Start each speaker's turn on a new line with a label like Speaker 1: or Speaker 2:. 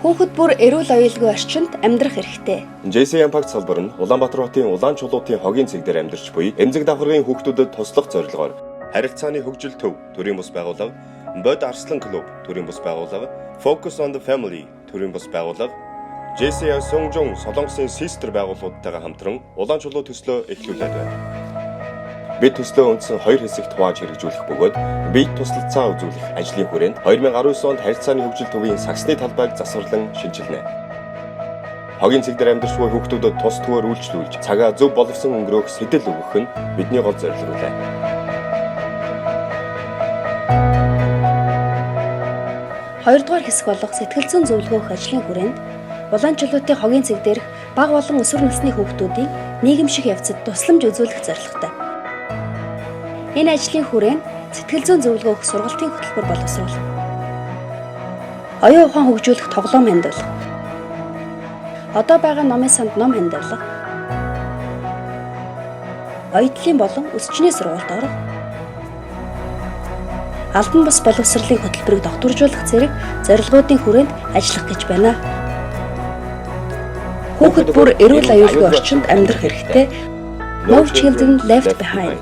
Speaker 1: Хүүхэд бүр эрүүл аюулгүй орчинд амьдрах эрхтэй.
Speaker 2: JC Impact салбар нь Улаанбаатар хотын улаан чулуутын хогийн цэг дээр амьдарч буй эмзэг давхаргын хүүхдүүдэд туслах зорилгоор харилцааны хөгжил төв төрийн бус байгууллага, Бод Арслан клуб төрийн бус байгууллага, Focus on the Family төрийн бус байгууллага, JCI Сонgjong Солонгосын Sister байгууллагуудтайгаа хамтран улаан чулуу төслөө эхлүүлээд байна. Бид төслөө үндсэн хоёр хэсэгт хувааж хэрэгжүүлэх бөгөөд бие туслалцаа үзүүлэх ажлын хүрээнд 2019 онд харилцааны хөгжил төвийн сагсны талбайг засварлан шинчилнэ. Хогийн цэг дээр амьдарч буй хүүхдүүдэд тус төвөөр үйлчлүүлж цагаа зөв боловсон өнгөрөөх сэтэл өгөх нь бидний гол зорилго билээ.
Speaker 1: Хоёрдугаар хэсэг болох сэтгэл зүйн зөвлөгөө өгөх ажлын хүрээнд улаан чулуутын хогийн цэг дээрх бага болон өсвөр насны хүүхдүүдийн нийгэмших явцад тусламж үзүүлэх зорилготой. Энэ ажлын хүрээнд сэтгэл зүйн зөвлөгөө өгөх сургалтын хөтөлбөр боловсруулах. Оюун ухаан хөгжүүлэх тоглоом хандивлах. Одоо байгаа номын санд ном хандивлах. Оюутлын болон өсчний сургуульд орох. Албан бус боловсролын хөтөлбөрийг тогтворжуулах зэрэг зорилгоодын хүрээнд ажиллах гэж байна. Хүүхэд бүр эрүүл аюулгүй орчинд амьдрах эрхтэй. No children left behind.